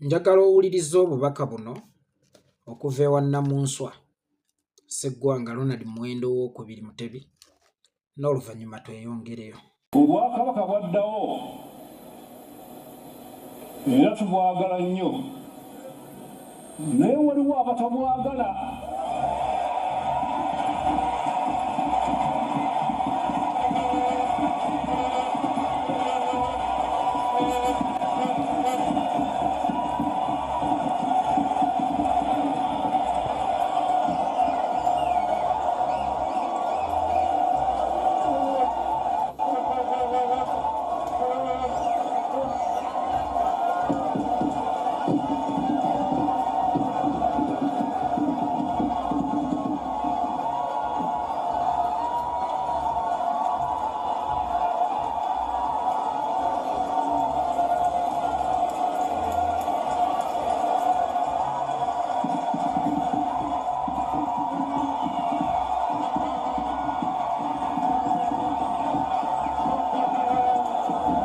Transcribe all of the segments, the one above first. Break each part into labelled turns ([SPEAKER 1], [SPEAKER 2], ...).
[SPEAKER 1] Njagala owulirize obubaka buno okuva ewa Nnamunswa Sseggwanga Ronald Muwenda Owookubiri Mutebi n'oluvannyuma tweyongereyo.
[SPEAKER 2] Obwakabaka bwaddawo era tubwagala nnyo naye waliwo abatabwagala.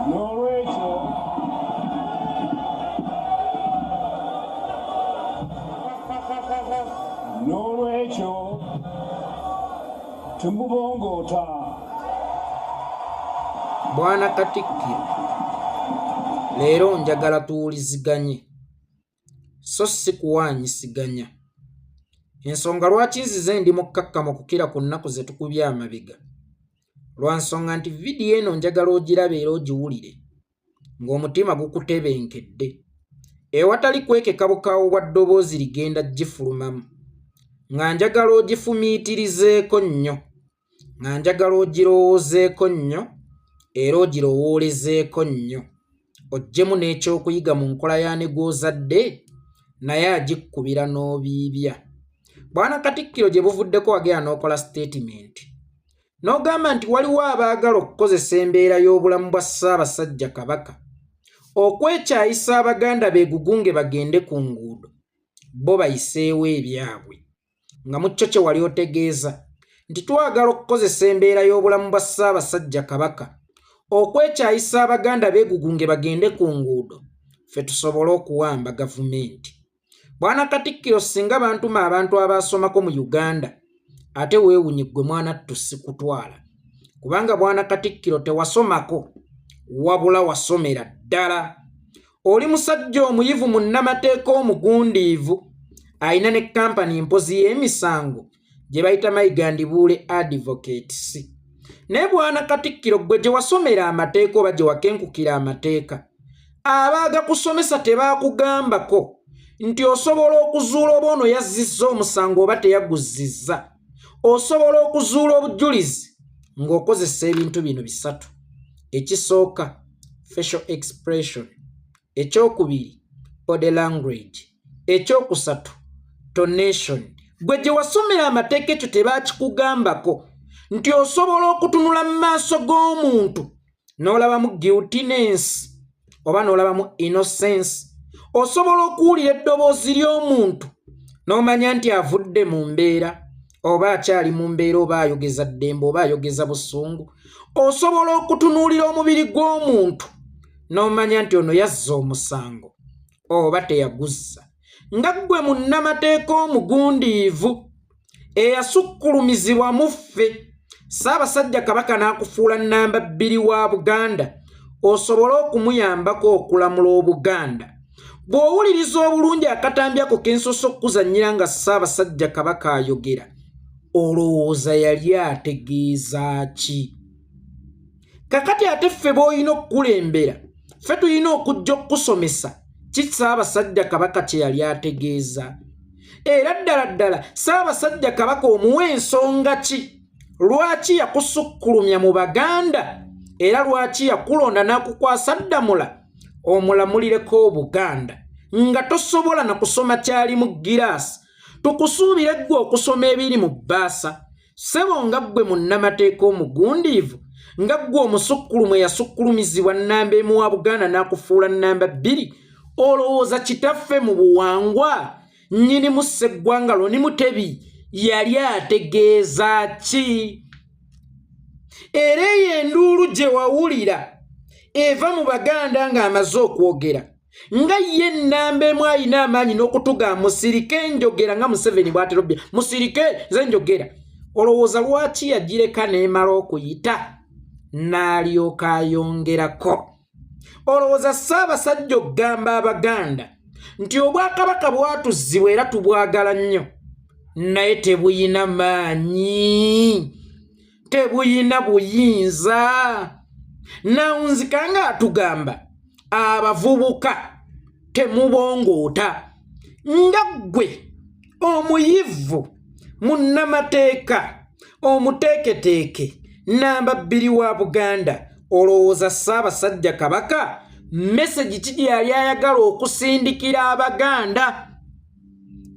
[SPEAKER 2] N'olwekyo n'olwekyo temubongoota.
[SPEAKER 1] Bwana Katikkiro, leero njagala tuwuliziganye so si kuwaanyisiganya. Ensonga lwaki nzize ndi mukkakkamu okukira ku nnaku ze tukubye amabega lwa nsonga nti vidiyo eno njagala ogirabe era ogiwulire ng'omutima gukutebenkedde ewatali kwekeka bukaawu bwa ddoboozi ligenda gifulumamu nga njagala ogifumiitirizeeko nnyo nga njagala ogirowoozeeko nnyo era ogirowoolezeeko nnyo oggyemu n'ekyokuyiga mu nkola ya ne gw'ozadde naye agikkubira n'obiibya. Bwana Katikkiro gye buvuddeko wagenda n'okola sitetimenti n'ogamba nti waliwo abaagala okukozesa embeera y'obulamu bwa Ssaabasajja Kabaka okwekyayisa Abaganda beegugunge bagende ku nguudo bo bayiseewo ebyabwe. Nga mu kyo kye wali otegeeza nti twagala okukozesa embeera y'obulamu bwa Ssaabasajja Kabaka okwekyayisa Abaganda beegugunge bagende ku nguudo ffe tusobole okuwamba gavumenti. Bwana Katikkiro singa bantuma abantu abaasomako mu Uganda ate weewunye ggwe mwana ttu sikutwala kubanga bwana Katikkiro tewasomako wabula wasomera ddala. Oli musajja omuyivu munnamateeka omugundiivu alina ne kampani mpozi y'emisango gye bayita Mayiga Ndibuule Advocates. Naye bwana Katikkiro ggwe gye wasomera amateeka oba gye wakenkukira amateeka abaagakusomesa tebaakugambako nti osobola okuzuula oba ono yazzizza omusango oba teyaguzzizza. Osobola okuzuula obujulizi ng'okozesa ebintu bino bisatu. Ekisooka facial expression, ekyokubiri body language, ekyokusatu tonation. Gwe gye wasomera amateeka ekyo tebakikugambako nti osobola okutunula mu maaso g'omuntu n'olabamu guiltiness oba n'olabamu innocence. Osobola okuwulira eddoboozi ly'omuntu n'omanya nti avudde mu mbeera oba akyali mu mbeera oba ayogeza ddembe oba ayogeza busungu. Osobola okutunuulira omubiri gw'omuntu n'omanya nti ono yazza omusango oba teyaguzza. Nga ggwe munnamateeka omugundiivu eyasukkulumizibwa mu ffe, Ssaabasajja Kabaka n'akufuula nnamba bbiri wa Buganda osobole okumuyambako okulamula Obuganda. Bw'owuliriza obulungi akatambi ako ke nsoose okukuzannyira nga Ssaabasajja Kabaka ayogera, olowooza yali ategeeza ki? Kakati ate ffe b'olina okukulembera, ffe tulina okujja okukusomesa ki Ssaabasajja Kabaka kye yali ategeeza. Era ddala ddala Ssaabasajja Kabaka omuwa ensonga ki? Lwaki yakusukkulumya mu Baganda? Era lwaki yakulonda n'akukwasa Ddamula omulamulireko Obuganda nga tosobola na kusoma kyali mu giraasi? Tukusuubire ggwe okusoma ebiri mu bbaasa. Ssebo nga ggwe munnamateeka omugundiivu, nga ggwe omusukkulumu eyasukkulumizibwa nnamba emu wa Buganda n'akufuula nnamba bbiri, olowooza kitaffe mu buwangwa nnyinimu Sseggwanga Loni Mutebi yali ategeeza ki? Era eyo enduulu gye wawulira eva mu Baganda ng'amaze okwogera. Nga ye nnamba emu alina amaanyi n'okutugamba musirike njogera, nga Museveni bw'atera obbya, musirike nze njogera. Olowooza lwaki yagireka n'emala okuyita n'alyoka ayongerako? Olowooza Ssaabasajja okugamba Abaganda nti obwakabaka bwatuzzibwa era tubwagala nnyo, naye tebuyina maanyi, tebuyina buyinza, nawunzika nga atugamba abavubuka temubongoota, nga ggwe omuyivu munnamateeka omuteeketeeke namba 2 wa Buganda, olowooza Ssaabasajja Kabaka mesegi ki gye yali ayagala okusindikira Abaganda?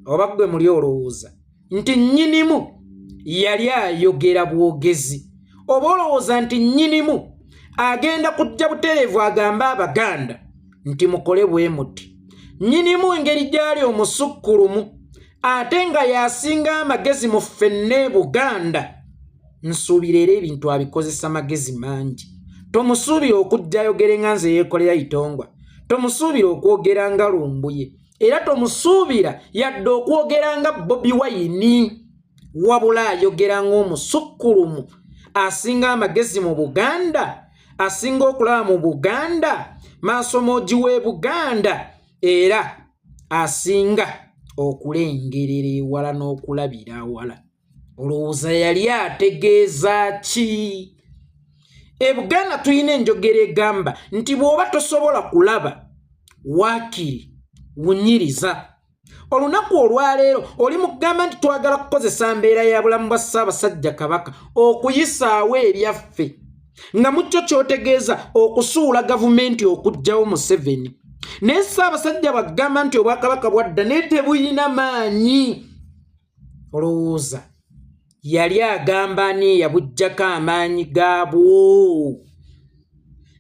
[SPEAKER 1] Oba ggwe muli olowooza nti nnyinimu yali ayogera bwogezi, oba olowooza nti nnyinimu agenda kujja butereevu agambe Abaganda nti mukole bwe muti? Nnyinimu engeri gy'ali omusukkulumu ate nga y'asinga amagezi mu ffenna e Buganda, nsuubira era ebintu abikozesa magezi mangi. Tomusuubira okujja ayogere nga nze yeekolera Itongwa, tomusuubira okwogera nga Lumbuye, era tomusuubira yadde okwogera nga Bobi Wine, wabula ayogera ng'omusukkulumu asinga amagezi mu Buganda, asinga okulaba mu Buganda, maasomoogi w'e Buganda, era asinga okulengerera ewala n'okulabira awala. Olowooza yali ategeeza ki? E Buganda tulina enjogera egamba nti bw'oba tosobola kulaba, waakiri wunyiriza. Olunaku olwaleero oli mu kugamba nti twagala kukozesa mbeera ya bulamu bwa Ssaabasajja Kabaka okuyisaawo ebyaffe, nga mu kyo ky'otegeeza okusuula gavumenti okuggyawo Museveni. Naye Ssaabasajja bw'agamba nti obwakabaka bwadda naye tebuyina maanyi, olowooza yali agamba ani eyabuggyako amaanyi gaabwo?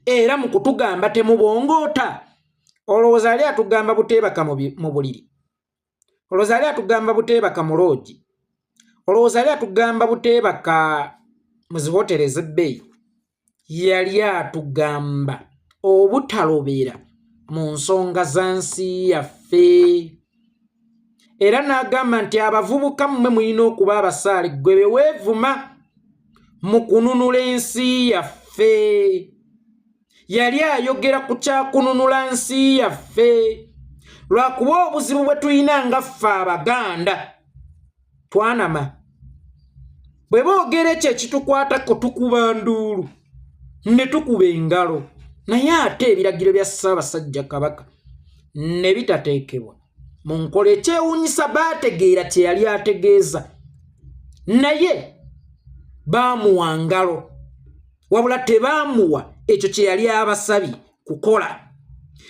[SPEAKER 1] Era mu kutugamba temubongoota, olowooza yali atugamba buteebaka mu buliri? Olowooza yali atugamba buteebaka mu loogi? Olowooza yali atugamba buteebaka mu ziwoteri ez'ebbeeyi? Yali atugamba obutalobera mu nsonga za nsi yaffe. Era n'agamba nti abavubuka mmwe mulina okuba abasaale ggwe be weevuma mu kununula ensi yaffe. Yali ayogera ku kyakununula nsi yaffe, lwakuba obuzibu bwe tulina nga ffe Abaganda twanama. Bwe boogera ekyo ekitukwatako tukuba nduulu ne tukuba engalo, naye ate ebiragiro bya Ssaabasajja Kabaka ne bitateekebwa mu nkola. Ekyewuunyisa, baategeera kye yali ategeeza, naye baamuwa ngalo, wabula tebaamuwa ekyo kye yali abasabye kukola.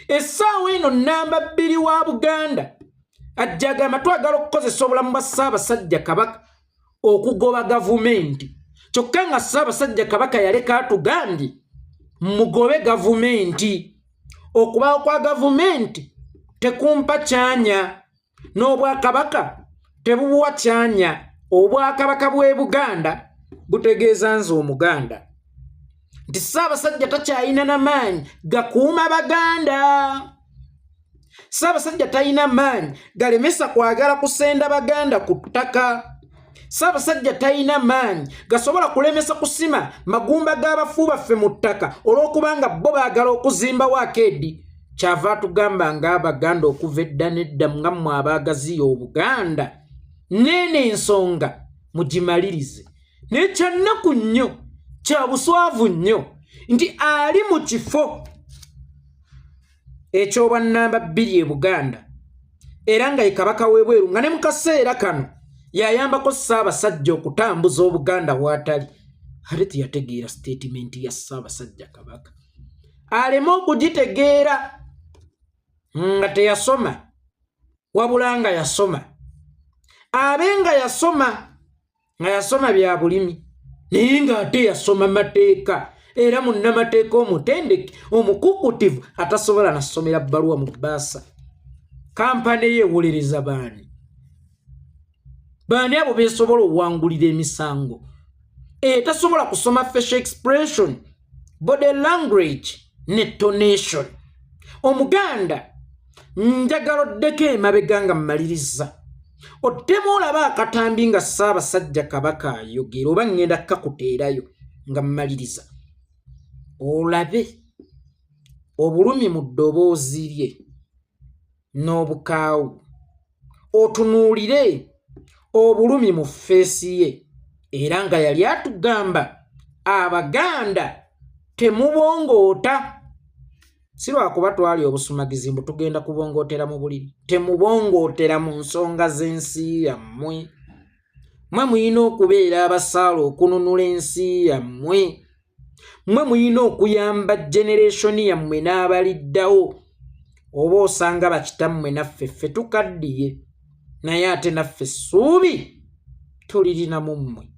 [SPEAKER 1] Essaawa eno namba 2 wa Buganda ajja agamba twagala okukozesa obulamu bwa Ssaabasajja Kabaka okugoba gavumenti, kyokka nga Ssaabasajja Kabaka yaleka atugambye mugobe gavumenti. Okubaawo kwa gavumenti tekumpa kyanya, n'obwakabaka tebubuwa kyanya. Obwakabaka bw'e Buganda butegeeza nze Omuganda nti Ssaabasajja takyalina na maanyi gakuuma Baganda. Ssaabasajja talina maanyi galemesa kwagala kusenda Baganda ku ttaka. Ssaabasajja talina maanyi gasobola kulemesa kusima magumba g'abafu baffe mu ttaka olw'okubanga bo baagala okuzimbawo akeedi. Kyava atugamba ng'Abaganda okuva edda n'edda, nga mmwe abaagaziya Obuganda, n'eno ensonga mugimalirize. Naye kyannaku nnyo, kya buswavu nnyo nti ali mu kifo eky'obwannamba 2 e Buganda, era nga ye kabaka w'ebweru, nga ne mu kaseera kano yayambako Ssaabasajja okutambuza Obuganda w'atali, ate teyategeera sitatimenti ya Ssaabasajja Kabaka. Aleme okugitegeera nga teyasoma, wabula nga yasoma, abe nga yasoma, nga yasoma bya bulimi, naye ng'ate yasoma mateeka, era munnamateeka omutendeke omukukutivu atasobola nasomera bbaluwa mu bbaasa. Kampani ye ewuliriza baani? Baani abo beesobola owangulira emisango? Etasobola kusoma facial expression, body language ne tonation. Omuganda Njagala oddeko emabega nga mmaliriza, oddemu olabe akatambi nga Ssaabasajja Kabaka ayogera, oba ŋŋenda kukakuteerayo nga mmaliriza, olabe obulumi mu ddoboozi lye n'obukaawu, otunuulire obulumi mu ffeesi ye, era nga yali atugamba Abaganda temubongoota. Si lwakuba twali obusumagizi mbu tugenda kubongootera mu buliri. Temubongootera mu nsonga z'ensi yammwe. Mwe mulina okubeera abasaala okununula ensi yammwe. Mwe mulina okuyamba generation yammwe n'abaliddawo. Oba osanga bakitammwe naffe ffe tukaddiye, naye ate naffe essuubi tulirina mu mmwe.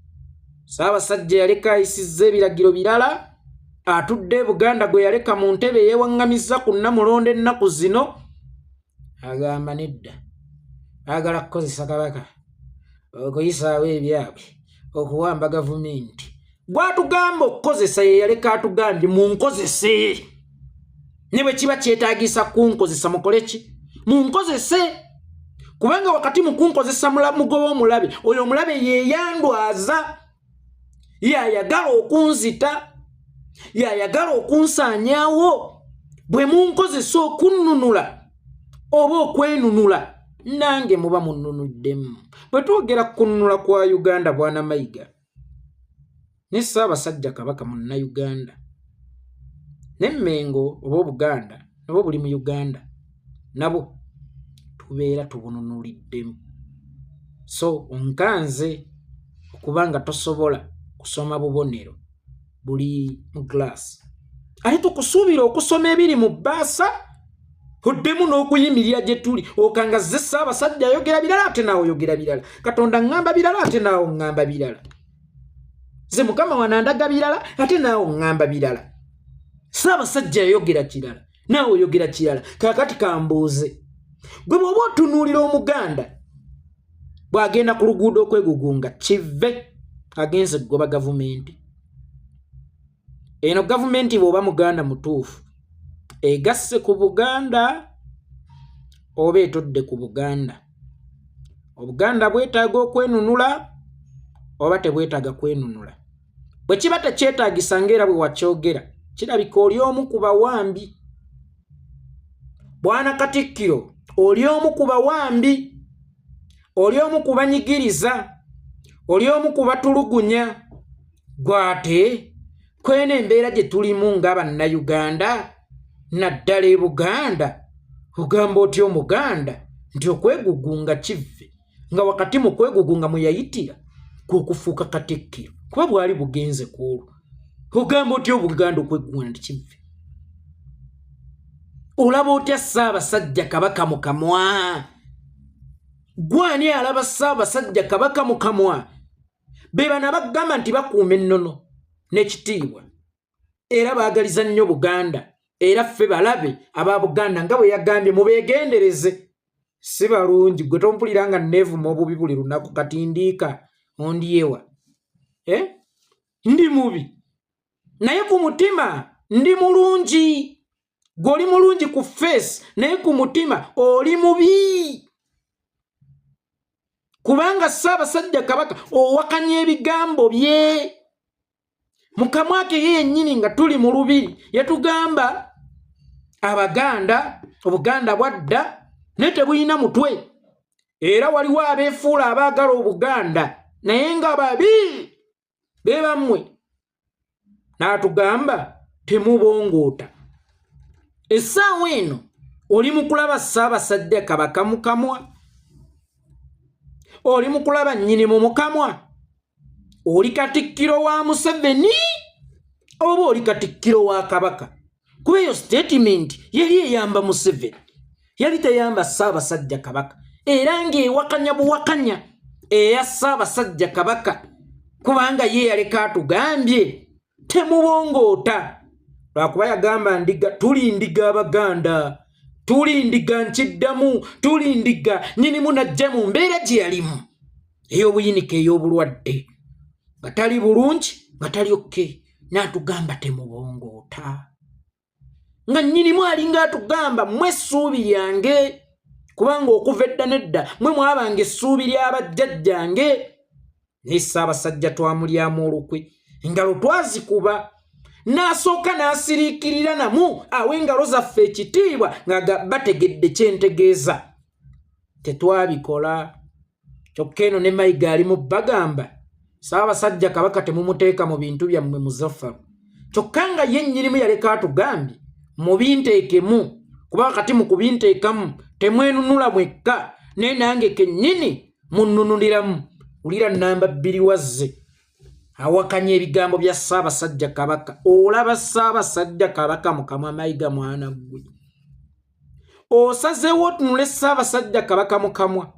[SPEAKER 1] Ssaabasajja yaleka ayisizza ebiragiro birala, atudde e Buganda gwe yaleka mu ntebe yeewaŋŋamizza ku Nnamulondo ennaku zino, agamba nedda, baagala kukozesa Kabaka okuyisaawo ebyabwe, okuwamba gavumenti. Gwatugamba okukozesa ye yaleka atugambye munkozese, ne bwe kiba kyetaagisa kunkozesa mukole ki? Munkozese, kubanga wakati mu kunkozesa mugoba omulabe oyo. Omulabe yeyandwaza, yayagala okunzita, yayagala okunsaanyaawo. Bwe munkozesa okunnunula oba okwenunula, nange muba munnunuddemu. Bwe twogera ku kununula kwa Uganda, Bwana Mayiga, ne Ssaabasajja Kabaka Munnayuganda, ne Mmengo oba Obuganda nabwo buli mu Uganda, nabwo tubeera tubununuliddemu. So onkanze okuba nga tosobola kusoma bubonero buli mu glass, ate tukusuubira okusoma ebiri mu bbaasa, oddemu n'okuyimirira gye tuli okangazze Ssaabasajja ayogera birala ate naawe oyogera birala, Katonda ŋŋamba birala ate naawe ŋŋamba birala, ze Mukama wanandaga birala ate naawe ŋŋamba birala, Ssaabasajja yayogera kirala, naawe oyogera kirala. Kaakati kambuuze gwe, bw'oba otunuulira Omuganda bw'agenda ku luguudo okwegugunga, kive agenze kugoba gavumenti eno, gavumenti bw'oba Muganda mutuufu, egasse ku Buganda oba etodde ku Buganda? Obuganda bwetaaga okwenunula oba tebwetaaga kwenunula? Bwe kiba tekyetaagisa, ngaera bwe wakyogera, kirabika oli omu ku bawambi. Bwana Katikkiro, oli omu ku bawambi, oli omu ku banyigiriza, oli omu ku batulugunya. Gwate kweno embeera gye tulimu nga Bannayuganda, naddala e Buganda, ogamba otya Omuganda nti okwegugunga kivve, nga wakati mu kwegugunga mwe yayitira kw'okufuuka Katikkiro, kuba bwali bugenze ku olwo? Ogamba otya Obuganda okwegugunga nti kivve? Olaba otya Ssaabasajja Kabaka mu kamwa? Gwani alaba Ssaabasajja Kabaka mu kamwa? Be bano abagamba nti bakuuma ennono n'ekitiibwa era baagaliza nnyo Buganda, era ffe balabe aba Buganda, nga bwe yagambye, mubeegendereze, si balungi. Gwe tompulira nga neevuma obubi buli lunaku? Kati ndiika ondyewa, eh? Ndi mubi, naye ku mutima ndi mulungi. Gwe oli mulungi ku face, naye ku mutima oli mubi, kubanga Ssaabasajja Kabaka owakanya ebigambo bye mukamwa ke ye yennyini. Nga tuli mu lubiri yatugamba Abaganda, Obuganda bwadda naye tebulina mutwe, era waliwo abeefuula abaagala Obuganda naye nga babi be bammwe. N'atugamba temubongoota. Essaawa eno oli mu kulaba Ssaabasajja Kabaka mu kamwa, oli mu kulaba nnyini mu mukamwa. Oli katikkiro wa Museveni oba oli katikkiro wa Kabaka? Kuba eyo statement yali eyamba Museveni, yali teyamba Ssaabasajja Kabaka, era ng'ewakanya buwakanya eya Ssaabasajja Kabaka, kubanga ye yaleka atugambye temubongoota. Lwakuba yagamba ndiga, tuli ndiga, Abaganda tuli ndiga, nkiddamu, tuli ndiga. Nyinimu najja mu mbeera gye yalimu ey'obuyinike, ey'obulwadde, nga tali bulungi, nga tali okay, n'atugamba temubongoota. Nga nnyinimu alinga atugamba, mmwe essuubi lyange, kubanga okuva edda nedda mwe mwabanga essuubi ly'abajjajjange. Naye Ssaabasajja twamulyamu olukwe, engalo twazikuba, n'asooka n'asiriikirira namu awa engalo zaffe ekitiibwa nga bategedde kyentegeeza. Tetwabikola. Kyokka eno ne Mayiga ali mu bagamba, Ssaabasajja Kabaka temumuteeka mu bintu byammwe, Muzaffaru. Kyokka nga ye nnyinimu yaleka atugambye mubinteekemu, kuba kati mu kubinteekamu temwenunula mwekka, naye nange kennyini munnunuliramu. Wulira namba 2 wazze awakanya ebigambo bya Ssaabasajja Kabaka. Olaba Ssaabasajja Kabaka mukamwa. Mayiga mwana ggwe, osazeewo otunule Ssaabasajja Kabaka mukamwa,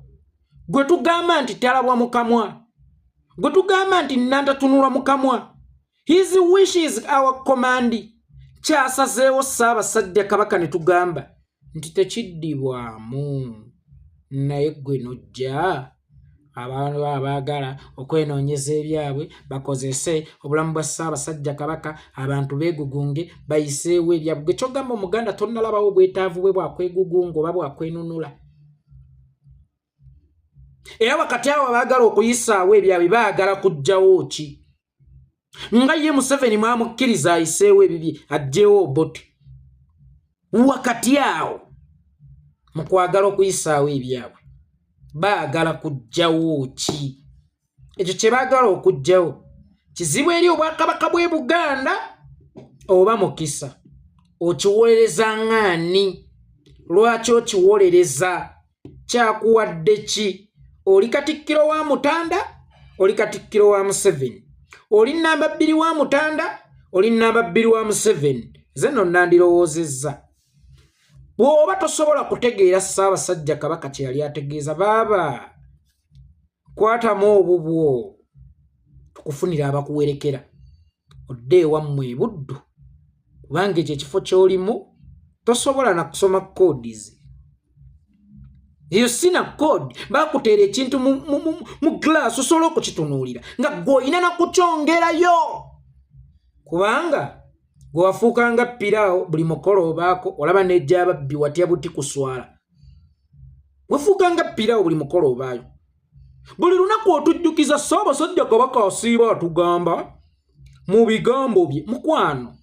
[SPEAKER 1] gwe tugamba nti talabwa mukamwa, gwe tugamba nti nantatunulwa mukamwa. His wish is our command. Kyasazeewo Ssaabasajja Kabaka ne tugamba nti tekiddibwamu, naye ggwe nojja abantu abaagala okwenoonyeza ebyabwe bakozese obulamu bwa Ssaabasajja Kabaka, abantu beegugunge bayiseewo ebyabwe. Gwe kyogamba Omuganda tonnalabawo obwetaavu bwe bwakwegugunga oba bwakwenunula. Era wakati awo abaagala okuyisaawo ebyabwe baagala kuggyawo ki? Nga ye Museveni mwamukkiriza ayiseewo ebibye, aggyewo Obote. Wakati awo mu kwagala okuyisaawo ebyabwe baagala kuggyawo ki? Ekyo kye baagala okuggyawo kizibu eri obwakabaka bw'e Buganda oba mukisa? Okiwolereza ngaani? Lwaki okiwolereza? Kyakuwadde ki? Oli katikkiro wa Mutanda, oli katikkiro wa Museveni? Oli namba 2 wa Mutanda, oli namba 2 wa Museveni? Nze nno nandirowoozezza bw'oba tosobola kutegeera Ssaabasajja Kabaka kye yali ategeeza, baaba kwatamu obubwo tukufunira abakuwerekera odde ewammwe ebuddu, kubanga ekyo ekifo ky'olimu tosobola na kusoma codes. Eyo sina code, bakuteera ekintu mu glass osobola okukitunuulira nga gwe olina nakukyongerayo, kubanga gwe wafuuka nga piraawo, buli mukolo obaako. Olaba nejababbi watya buti kuswala, wafuuka nga piraawo, buli mukolo obaayo, buli lunaku otujjukiza Ssaabasajja Kabaka asiiba atugamba mu bigambo bye. Mukwano,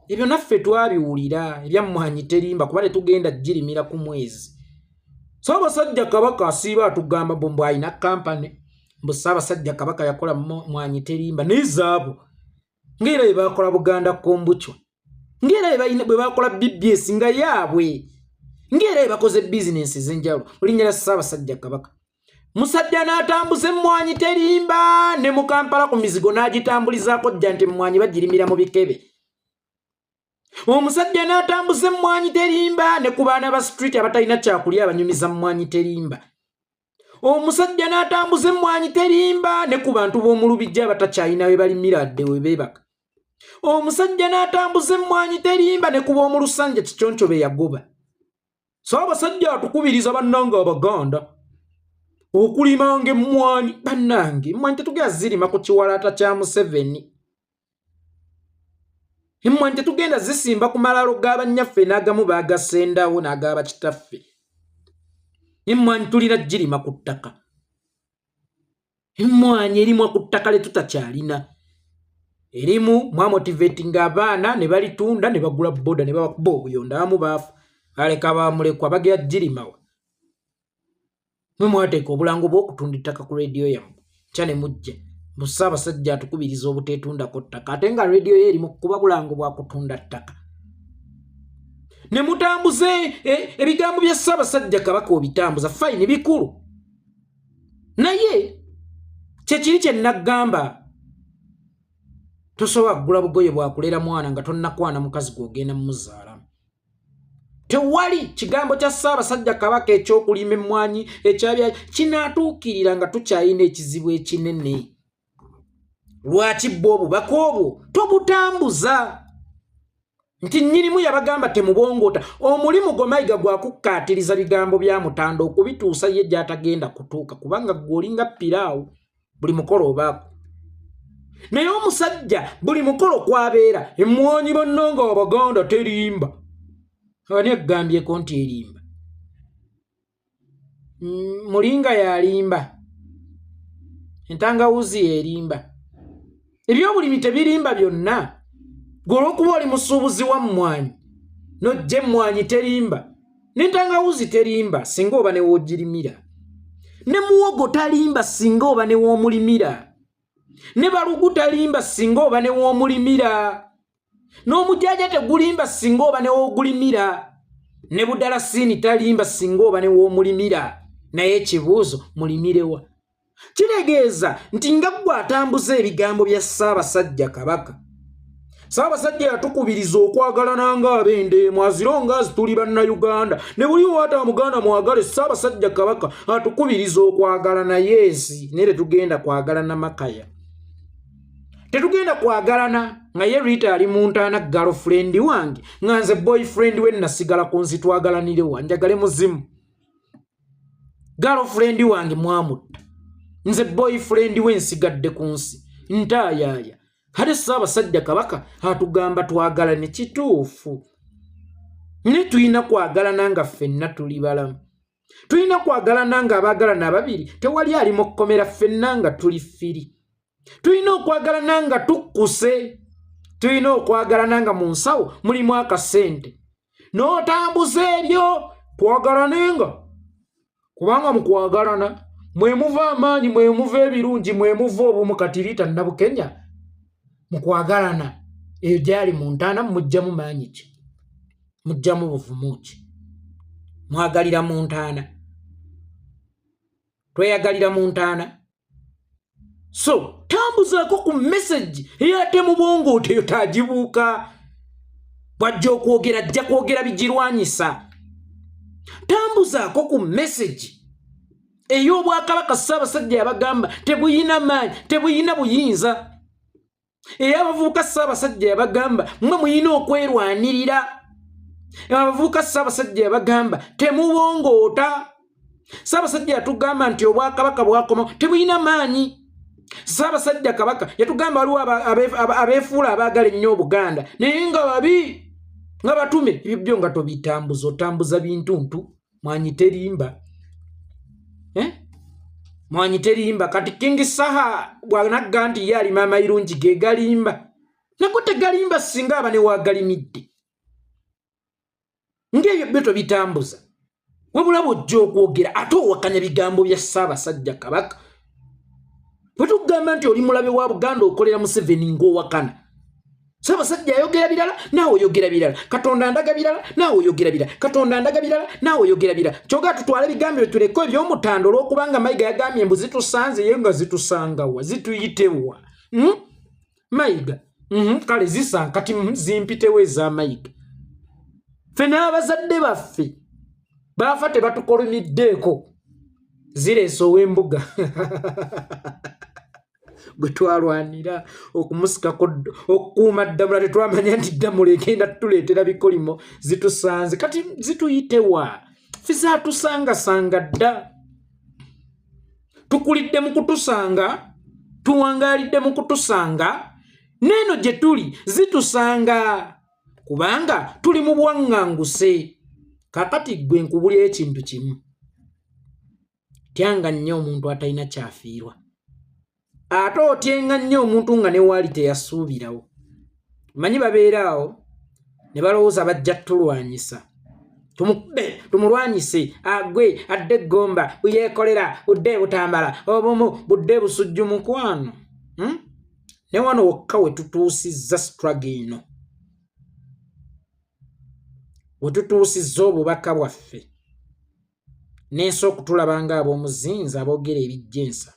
[SPEAKER 1] ebyo naffe twabiwulira ebyammwanyi terimba, kuba tetugenda girimira ku mwezi. Ssaabasajja Kabaka asiiba atugamba mbu alina kampani, mbu Ssaabasajja Kabaka yakola mwanyi terimba naye zaabu, ngaera bwe bakola Buganda Kombucha, ngaera bwe bakola BBS nga yaabwe, ngaera bwe bakoze bizinensi ez'enjawulo linnya lya Ssaabasajja Kabaka. Musajja n'atambuza emmwanyi terimba ne mu Kampala ku mizigo n'agitambulizaako jja nti emmwanyi bagirimira mu bikebe. Omusajja n'atambuza emmwanyi terimba ne ku baana ba street abatalina kyakulya, abanyumiza mmwanyi terimba. Omusajja n'atambuza emmwanyi terimba ne ku bantu b'omu Lubijja abatakyalina we balimira dde we beebaka. Omusajja n'atambuza emmwanyi terimba ne ku b'omu Lusanja Kiconco be yagoba. Ssaabasajja atukubiriza, bannange Abaganda, okulimanga emmwanyi. Bannange, emmwanyi tetugenda zirima ku kiwalaata kya Museveni. Emmwanyi tetugenda zisimba ku malaalo g'abannyaffe n'agamu baagasendawo n'ag'abakitaffe. Emmwanyi tulina girima ku ttaka. Emmwanyi erimwa ku ttaka lye tutakyalina. Erimu mwamotivatinga abaana ne balitunda ne bagula boda ne babakuba obuyonda, abamu baafu, baleka bamulekwa. Bagera girimawa? Mwe mwateeka obulango bw'okutunda ettaka ku rediyo yammwe nkya ne mujja mu Ssaabasajja atukubiriza obuteetundako ttaka, ate nga rediyo ye erimu kuba bulango bwa kutunda ttaka, ne mutambuza ebigambo bya Ssaabasajja Kabaka. Obitambuza, fine, bikulu, naye kyekiri kye naggamba, tosobola kugula bugoye bwakulera mwana nga tonnakwana mukazi gw'ogenda mumuzaalamu. Tewali kigambo kya Ssaabasajja Kabaka ekyokulima emmwanyi ekyabya kinaatuukirira nga tukyalina ekizibu ekinene. Lwaki bwe obubaka obwo tobutambuza nti nnyinimu yabagamba temubongoota? Omulimu gwo, Mayiga, gwakukkaatiriza bigambo bya Mutanda okubituusa ye gy'atagenda kutuuka, kubanga gwe olinga piraawo, buli mukolo obaako. Naye omusajja buli mukolo kwabeera emmwanyi, bannanga Abaganda, terimba. Ani akugambyeko nti erimba? Mulinga yalimba, entangawuzi yerimba, ebyobulimi tebirimba byonna. Gwe olwokuba oli musuubuzi wa mmwanyi nojja emmwanyi terimba, n'entangawuzi terimba singa oba newoogirimira, ne muwogo talimba singa oba newoomulimira, ne balugu talimba singa oba newoomulimira, n'omujaaja tegulimba singa oba newoogulimira, ne budalasiini talimba singa oba newoomulimira. Naye ekibuuzo, mulimirewa? Kitegeeza nti nga ggwe atambuza ebigambo bya Ssaabasajja Kabaka, Ssaabasajja yatukubiriza okwagalana nga ab'endeemu, azironga azi tuli Bannayuganda, ne buli waata muganda mwagale. Ssaabasajja Kabaka atukubiriza okwagalana, yeesi, naye tetugenda kwagalana makaya, tetugenda kwagalana nga ye Rita ali mu ntaana, girlfriend wange, nga nze boyfriend we nasigala ku nsi. Twagalanirewa? Njagale muzimu? Girlfriend wange mwamutta, nze boyfriend we nsigadde ku nsi ntaayaaya. Ate Ssaabasajja Kabaka atugamba twagalane, kituufu, naye tulina kwagalana nga ffenna tuli balamu. Tulina kwagalana nga abaagalana ababiri tewali ali mu kkomera, ffenna nga tuli free. Tulina okwagalana nga tukkuse. Tulina okwagalana nga mu nsawo mulimu akasente. N'otambuza ebyo twagalanenga, kubanga mu kwagalana mwe muva amaanyi, mwe muva ebirungi, mwe muva obumu. Kati Rita Nabukenya mu kwagalana eyo gyali mu ntaana, mujjamu maanyi ki? Mujjamu buvumu ki? Mwagalira mu ntaana? Tweyagalira mu ntaana? So tambuzaako ku message eyate mu bwongo oteyo tagibuuka. Bwajja okwogera, ajja kwogera bigirwanyisa. Tambuzaako ku message ey'obwakabaka. Ssaabasajja yabagamba tebuyina maanyi, tebuyina buyinza. Ey'abavubuka, Ssaabasajja yabagamba mmwe muyina okwerwanirira. Abavubuka, Ssaabasajja yabagamba temubongoota. Ssaabasajja yatugamba nti obwakabaka bwakoma, tebuyina maanyi. Ssaabasajja Kabaka yatugamba waliwo abeefuula abaagala ennyo Obuganda naye nga babi, nga batume. Ebyo byo nga tobitambuza, otambuza bintuntu. Mwanyi terimba, eh? Mwanyi terimba. Kati King Saha bwanagga nti ye alima amayirungi ge galimba, nago tegalimba singa aba newagalimidde. Ng'ebyo byo tobitambuza, wabula bw'ojja okwogera ate owakanya bigambo bya Ssaabasajja Kabaka. Bwe tukugamba nti oli mulabe wa Buganda, okolera Museveni, ng'owakana. Ssaabasajja ayogera birala, naawe oyogera birala. Katonda andaga birala, naawe oyogera birala. Katonda andaga birala, naawe oyogera birala. Kyogaa tutwale ebigambo bye, tuleke eby'omutando, olw'okubanga Mayiga yagambye mbu zitusanze ye. Nga zitusangawa? Zituyitewa? Mayiga, Kale zisanga kati, zimpitewo ez'Amayiga. Ffe n'abazadde baffe baafa tebatukolumiddeeko, zireese ow'embuga gwe twalwanira okumusikako okukuuma Ddamula. Tetwamanya nti Ddamula egenda tutuleetera bikolimo. Zitusanze kati, zituyitewa? Ffe zaatusangasanga dda. Tukulidde mu kutusanga, tuwangaalidde mu kutusanga, n'eno gye tuli zitusanga, kubanga tuli mu bwaŋŋanguse. Kakati ggwe nkubulira ekintu kimu: tyanga nnyo omuntu atalina kyafiirwa, ate otyenga nnyo omuntu nga ne waali teyasuubirawo. Manyi babeera awo ne balowooza bajja tulwanyisa, tumukube, tumulwanyise, agwe, adde eggomba, buyeekolera, budde Butambala, obumu budde Busujju. Mukwano, Ne wano wokka we tutuusizza struggle eno, we tutuusizza obubaka bwaffe n'ensi okutulaba nga ab'omuzinzi aboogera ebijja ensa,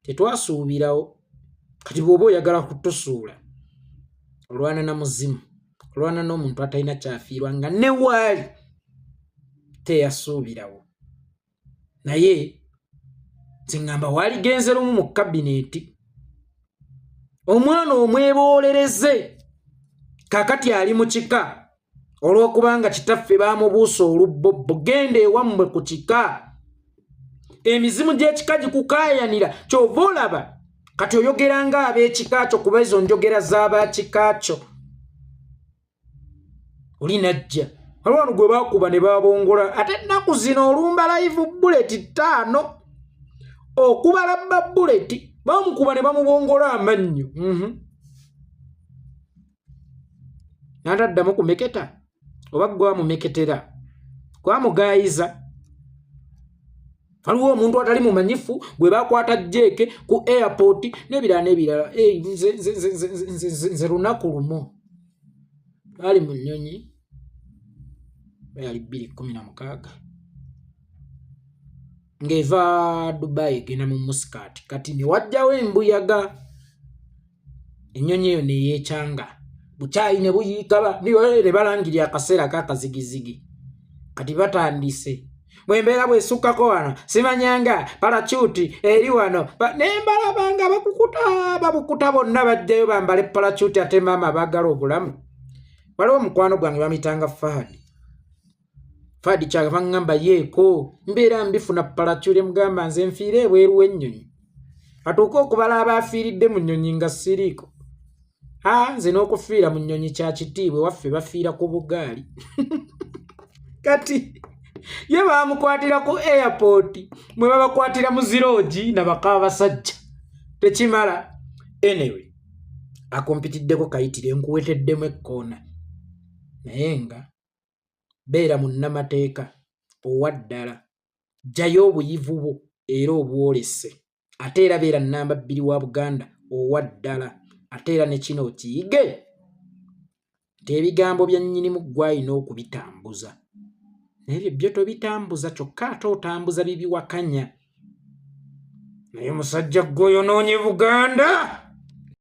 [SPEAKER 1] tetwasuubirawo. Kati bw'oba oyagala kutusuula, olwana na muzimu, olwana n'omuntu atalina kyafiirwa, nga ne waali teyasuubirawo. Naye nze ŋŋamba waaligenze lumu mu kabineeti, omwana omweboolereze. Kakati ali mu kika olw'okubanga kitaffe baamubuusa olubbobbo. Genda ewammwe ku kika, emizimu gy'ekika gikukaayanira. Kyova olaba kati oyogera nga ab'ekika kyo, kuba ezo njogera z'abakika kyo. Oli najja Waliwo wano gwe bakuba ne babongola, ate ennaku zino olumba live bullet 5 okuba labba bullet bamukuba ne bamubongola amannyo. N'ataddamu kumeketa oba gwamumeketera gwamugaayiza. Waliwo omuntu atali mumanyifu gwe bakwata jeeke ku airport n'ebirala n'ebirala. Nze lunaku lumu baali mu nnyonyi, yali 2016 ng'eva Dubai egenda mu Muscat. Kati ne wajjawo embuyaga, ennyonyi eyo neyeekyanga, bukyayi ne buyiikaba, ne balangirira akaseera k'akazigizigi. Kati batandise bwembeera bwesukkako wano, simanyanga paracuti eri wano, ne mbalaba nga bakukuta babukuta bonna bajjayo bambale paracuti. Ate maama baagala obulamu. Waliwo omukwano gwange bamuyitanga Fahadi, Fahadi kyava ŋŋamba yeeko mbeera mbifuna paracuti, mugamba nze nfiire ebweru w'ennyonyi atuuke okubala abaafiiridde mu nnyonyi nga siriiko. Nze n'okufiira mu nnyonyi kya kitiibwa, waffe bafiira ku bugaali. Kati ye baamukwatira ku airport, mwe babakwatira mu ziroogi nabaka basajja tekimala. Anyway, akompitiddeko kayitire nkuweteddemu ekkoona, naye nga beera munnamateeka owa ddala, ggyayo obuyivu bwo era obwolese, ate era beera nnamba 2 wa Buganda owa ddala, ate era ne kino okiyige nti ebigambo bya nnyinimu ggwe alina okubitambuza, naye ebyo byo tobitambuza, kyokka ate otambuza bibiwakanya. Naye musajja ggwe oyonoonye Buganda.